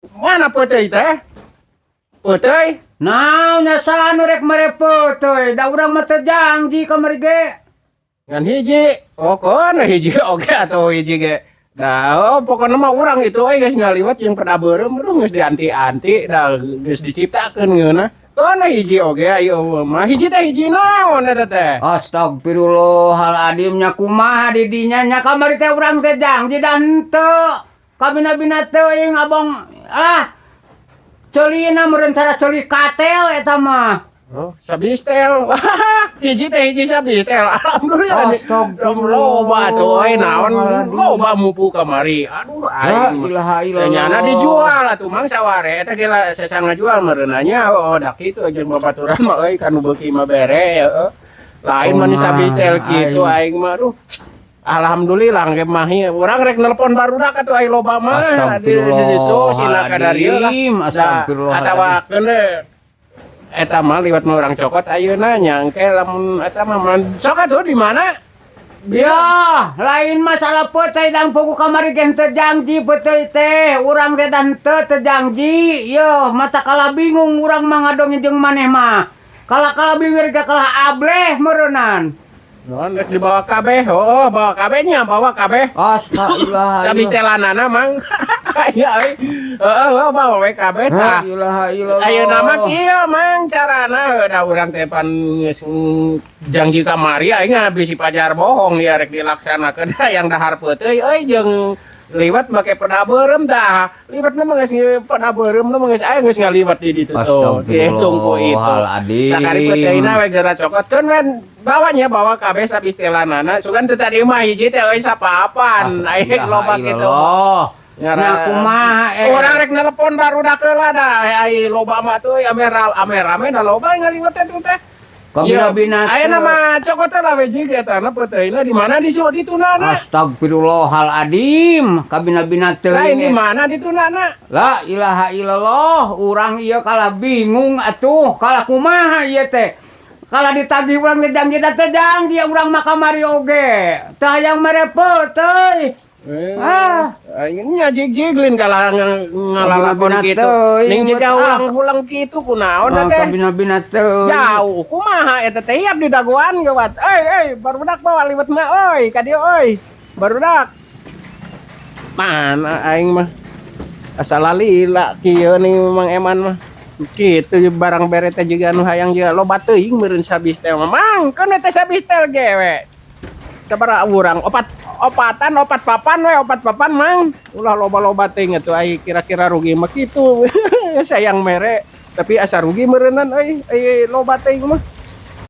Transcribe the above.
Mana peuteuy teh? Peuteuy? Naon nya sanu rek mere peuteuy, da urang mah teu janji kamari ge. Ngan hiji. Oh, kono hiji oge atau hiji ge. Nah, oh, pokoknya mah urang itu euy geus ngaliwat jeung peda beureum, aduh, geus dianti-anti da geus diciptakeun ngeunah. Kono hiji oge ayo mah hiji teh hiji naon eta teh? Astagfirullahaladzim, nya kumaha di dinya nya kamari teh urang teh janji da henteu. Kabina-bina teuing abong ah. Ceulina meureun cara ceuli katel eta mah. Oh, sabistel. Hiji teh hiji sabistel. Alhamdulillah. Astagfirullah. Loba tuh euy, naon loba mupu kamari. Aduh, La aing mah. ilaha illallah. Nyana dijual atuh, Mang, saware eta gila sesa ngajual meureunanya. Oh, dak kitu jeung babaturan mah euy, kanu beuki mah bere heeh. Lain mah Oh, sabistel kitu aing. Aing mah aduh. Alhamdulillah ge mah ieu. Urang rek nelpon barudak atuh ai loba mah di ditu sila kadarieu lah. Astagfirullahaladzim, astagfirullahaladzim. Atawa keun eta mah liwat mah urang cokot ayeuna nyangke lamun eta mah sok atuh di mana? Ya, lain masalah peuteuy dang pugu kamari ge henteu janji peuteuy teh. Urang teh dan teu teu janji. Yo, mata kalah bingung urang mah ngadongeng jeung maneh mah. Kalah-kalah bingung ge kalah ableh meureunan. Non rek dibawa kabeh. Oh, bawa kabeh nya, bawa kabeh. Astagfirullah. Sabistelanana, Mang. Ya euy. Heeh, oh, bawa we kabeh La tah. ilaha illallah. Ayeuna mah kieu, Mang, carana da urang teh pan geus janji kamari aing bisi pajar bohong ya rek dilaksanakeun yang dahar peuteuy euy jeung liwat make peda beureum tah. Liwatna mah geus peda beureum mah geus aya geus ngaliwat di ditu tuh. Dihitung ku itu. Astagfirullahaladzim. Sakari peuteuy we geura cokotkeun kan bawanya bawa kabeh sabistelanana sugan teu tadi mah hiji teh euy sapapan aing loba kitu. Allah. Nyara. Nah, kumaha eh. Urang rek nelpon barudak heula da ai loba mah tuh ame ame rame da loba ngaliwat teh tuh teh. Kabina-bina. Ayeuna mah cokot lah we jeung eta na peuteuy di mana di ditunana. Astagfirullahaladzim. Kabina-bina Lain teuing. di mana ditunana? La ilaha illallah, urang ieu kalah bingung atuh, kalah kumaha ieu teh. Kalah ditagih urang teh janji da teh janji urang mah kamari oge. Teu hayang mere peuteuy. Ah. Aing nya jig-jiglin kalah ngalalakon Kabina-bina kitu. teuing, Ning jiga ah. ulang-ulang kitu kunaon Ah, teh? kabina-bina teuing. Jauh kumaha eta teh hiap di dagoan gawat. Euy euy, barudak bawa liwet mah euy, ka dieu euy. Barudak. Mana aing mah. Asal lila kieu nih Mang Eman mah. Kitu barang bere teh juga nu hayang juga loba teuing meureun sabistel mah. Mang, keun teh sabistel ge we. Sabaraha urang? Opat opatan, opat papan we, opat papan, Mang. Ulah loba-loba teuing atuh ai kira-kira rugi mah kitu. Sayang mere, tapi asa rugi meureunan euy, ai loba teuing mah.